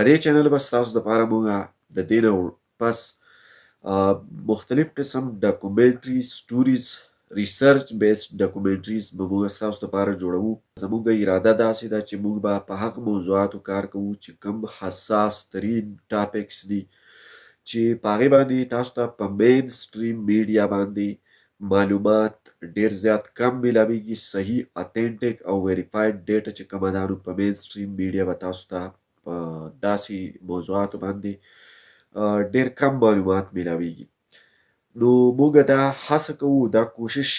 په دې چینل به ستاسو دپاره موږ د دې نه پس مختلف قسم ډاکومنټري سټوریز، ریسرچ بیسډ ډاکومنټریز به موږ ستاسو دپاره جوړوو. زموږ اراده داسې ده چې موږ به په هغه موضوعاتو کار کوو چې کوم حساس ترین ټاپکس دي، چې په هغې باندې تاسو ته په مین سټریم میډیا باندې معلومات ډیر زیات کم میلاویږي. صحیح، اتنټیک او ویریفاید ډیټا چې کومه ده، نو په مین سټریم میډیا به تاسو ته په داسې موضوعاتو باندې ډیر کم معلومات میلاویږي. نو موږ دا هڅه کوو، دا کوشش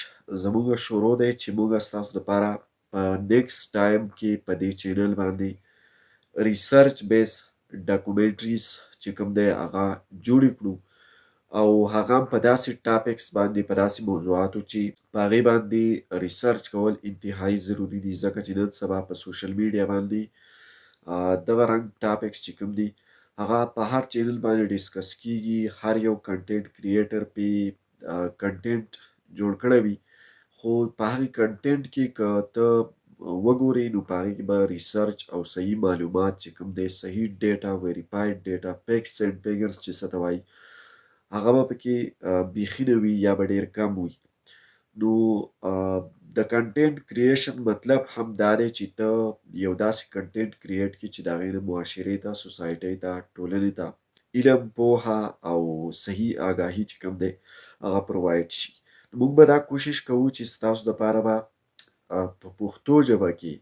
زموږ شروع دی چې موږ ستاسو دپاره په نیکسټ ټایم کې په دې چینل باندې ریسرچ بیس ډاکومنټریز چې کوم دی هغه جوړې کړو، او هغه هم په داسې ټاپکس باندې، په داسې موضوعاتو چې په هغې باندې ریسرچ کول انتهایی ضروري دي، ځکه چې نن سبا په سوشل میډیا باندې دغه رنګ ټاپکس چې کوم دي هغه په هر چینل باندې ډیسکس کیږي. هر یو کنټینټ کریټر پې کنټینټ جوړ کړی وي، خو په هغې کنټینټ کې که ته وګورې نو په هغې کې به ریسرچ او صحیح معلومات چې کوم دی، صحیح ډیټا، ویریفاید ډیټا، فیکټس اینډ فیګرز چې څه ته وایي، هغه به پکې بیخي نه وي یا به ډیر کم وي. نو د کنټینټ کریشن مطلب هم دا دی چې ته یو داسې کنټینټ کریټ کړي چې د هغې نه معاشرې ته، سوسایټۍ ته، ټولنې ته علم، پوهه او صحیح آګاهي چې کوم دی هغه پرووایډ شي. موږ به دا کوشش کوو چې ستاسو دپاره به په پښتو ژبه کې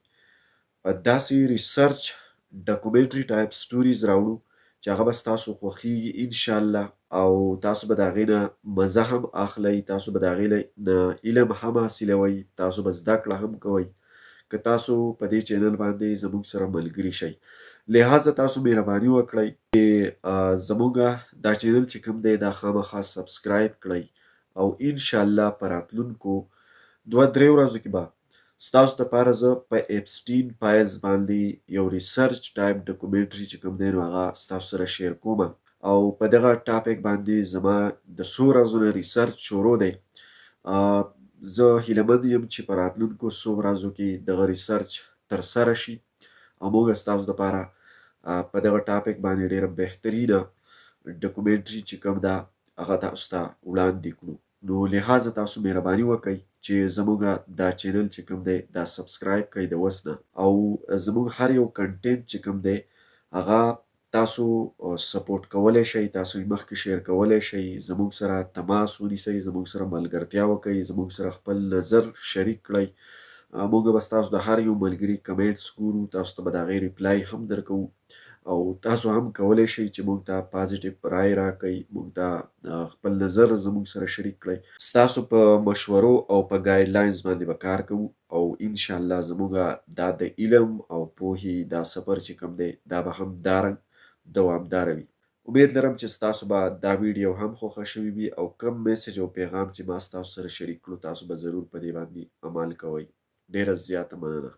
داسې ریسرچ ډاکومنټري ټایپ سټوریز راوړو چې هغه به ستاسو خوښیږي انشاءالله، او تاسو به د هغې نه مزه هم اخلئ، تاسو به د هغې نه علم هم حاصلوئ، تاسو به زده کړه هم کوئ که تاسو په دې چینل باندې زموږ سره ملګري شئ. لہذا تاسو مهرباني وکړئ چې زموږ دا چینل چې کوم دی دا خامخا سبسکرایب کړئ، او انشاءالله په راتلونکو 2-3 ورځو کې به ستاسو دپاره زه په اپسټین فایلز باندې یو ریسرچ ټایپ ډاکومنټري چې کوم دی نو هغه ستاسو سره شیر کوم، او په دغه ټاپک باندې زما د څو ورځو نه ریسرچ شروع دی. زه هیله مند یم چې په راتلونکو څو ورځو کې دغه ریسرچ ترسره شي او موږ ستاسو دپاره په دغه ټاپک باندې ډیره بهترینه ډاکومنټري چې کوم ده هغه تاسو ته وړاندې کړو. نو لہذا تاسو مهرباني وکړئ چې زموږ دا چینل چې کوم دی دا سبسکرایب کړئ د اوس نه، او زموږ هر یو کنټینټ چې کوم دی هغه تاسو سپورټ کولی شئ، تاسو یې مخکې شیر کولی شئ، زموږ سره تماس ونیسئ، زموږ سره ملګرتیا وکړئ، زموږ سره خپل نظر شریک کړئ. موږ به ستاسو د هر یو ملګري کمنټس ګورو، تاسو ته به د هغې ریپلای هم درکوو، او تاسو هم کولی شئ چې موږ ته پازیټیو رای راکړئ، موږ ته خپل نظر زموږ سره شریک کړئ. ستاسو په مشورو او په ګایډلاینز باندې به کار کوو، او انشاءالله زموږ دا د علم او پوهې دا سفر چې کوم دی دا به هم دارنګ دوامداره وي. امید لرم چې ستاسو به دا ویډیو هم خوښه شوې وي، او کوم میسج او پیغام چې ما ستاسو سره شریک کړو تاسو به ضرور په دې باندې عمل کوئ. ډیره زیاته مننه.